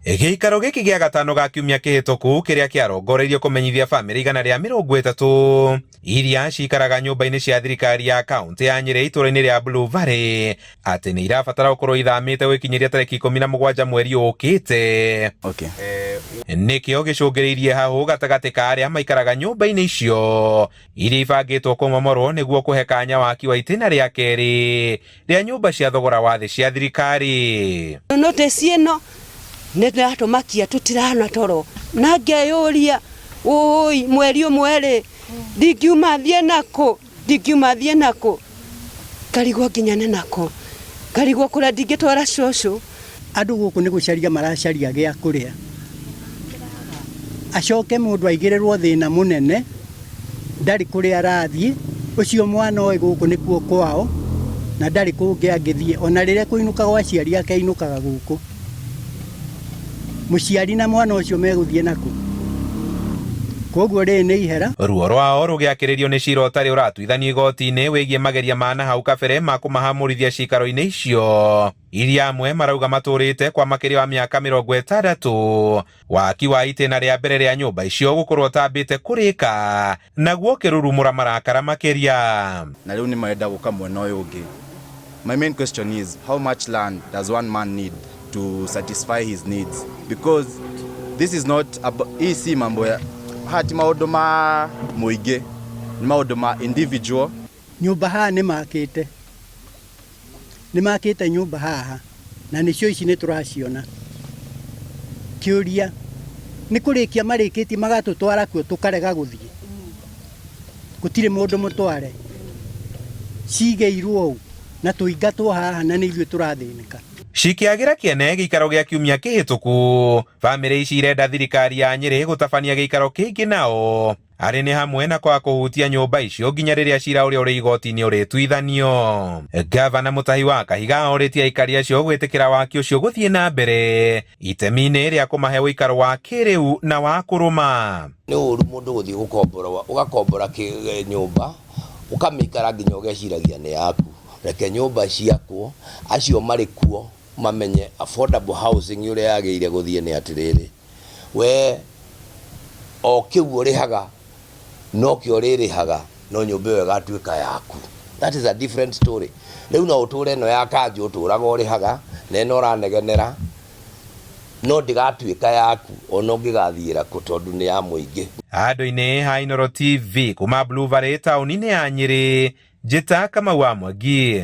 Gĩikaro gĩkĩ gĩa gatano ga kiumia kĩhĩtũku kĩrĩa kĩarongoreirio kũmenyithia bamĩrĩ 130 iria cikaraga nyũmba-inĩ cia thirikari ya kaunti ya Nyĩrĩ itũũra-inĩ rĩa Blue Valley atĩ nĩ irabatara gũkorwo ithamĩte gwĩkinyĩria tarĩki 17 mweri ũkĩte. Nĩkĩo gĩcũngĩrĩirie hahũ gatagatĩ ka arĩa maikaraga nyũmba-inĩ icio iria ibangĩtwo kũmomorwo nĩguo kũhe kanya waki wa itĩna rĩa kerĩ rĩa nyũmba cia thogora wa thĩ cia thirikari. Notice ĩno nĩ ĩratũmakia tũtirana toro na ngeyũria ũi mweri ũmwe rĩ ndingiuma thiĩ nakũ, ndingiuma thiĩ nakũ, ngarigwo nginya nĩ nakũ, ngarigwo kũrĩa ndingĩtwara cũcũ. Andũ gũkũ nĩ gũcaria maracaria gĩa kũrĩa, acoke mũndũ aigĩrĩrwo thĩna mũnene, ndarĩ kũrĩa arathiĩ, ũcio mwana oĩ gũkũ nĩkuo kwao na ndarĩ kũngĩ angĩthiĩ, ona rĩrĩa ekũinũka gwa aciari ake ainũkaga gũkũ. Mũciari na mwana ũcio megũthiĩ nakũ? Koguo rĩrĩ nĩ ihera. Ruo rwao rũgĩakĩrĩrio nĩ cira ũtarĩ ũratuithanio igoti-inĩ wĩgiĩ mageria ma nahau kabere ma kũmahamũrithia cikaro-inĩ icio iria amwe marauga matũrĩte kwa makĩria wa mĩaka 60. Waki wa itĩna rĩa mbere rĩa nyũmba icio gũkorwo ũtambĩte kũrĩka naguo ũkĩrurumũra marakara makĩria. Na rĩu nĩ marenda gũka mwena ũyũ ũngĩ. My main question is, how much land does one man need to satisfy his needs? Because this is not hii si mambo ya hati maũndũ ma mũingĩ, nĩ maũndũ ma individual. Nyũmba haha nĩ makĩte, nĩ makĩte nyũmba haha na nĩcio ici nĩ tũraciona. Kĩũria nĩ kũrĩkia marĩkĩtie magatũtwara kuo tũkarega gũthiĩ, gũtirĩ mũndũ mũtware, cigĩirwo ũũ na tũingatwo haha na nĩ ithuĩ tũrathĩnĩka. Cikĩagĩra kĩene gĩikaro gĩa kiumia kĩhĩtũku, bamĩrĩ ici irenda thirikari ya Nyĩrĩ gũtabania gĩikaro kĩngĩ nao arĩ nĩ hamwe na kwaga kũhutia nyũmba icio nginya rĩrĩa cira ũrĩa ũrĩ igoti-inĩ ũrĩtuithanio. Gavana Mutahi wa Kahiga orĩtie aikari acio gwĩtĩkĩra waki ũcio gũthiĩ na mbere itemi-inĩ rĩa kũmahe ũikaro wa kĩrĩu na wa kũrũma. Nĩ ũru mũndũ gũthiĩ gũkombora, ũgakombora nyũmba ũkamĩikara nginya ũgeciragia nĩ yaku. Reke nyũmba ciakwo, acio marĩ kuo mamenye affordable housing ũrĩa yagĩrĩire gũthiĩ nĩ atĩrĩrĩ, we o kĩu ũrĩhaga nokĩo ũrĩrĩhaga no nyũmba ĩyo ĩgatuĩka yaku. That is a different story. Rĩu no ũtũre ĩno ya kanjũ ũtũraga ũrĩhaga na ĩno ũranegenera no ndĩgatuĩka yaku ona ũngĩgathiĩra kũ tondũ nĩ ya mũingĩ. Andũ-inĩ ha Inooro TV kuma Blue Valley taũni-inĩ ya Nyĩrĩ, Njĩta Kamau wa Mwangi.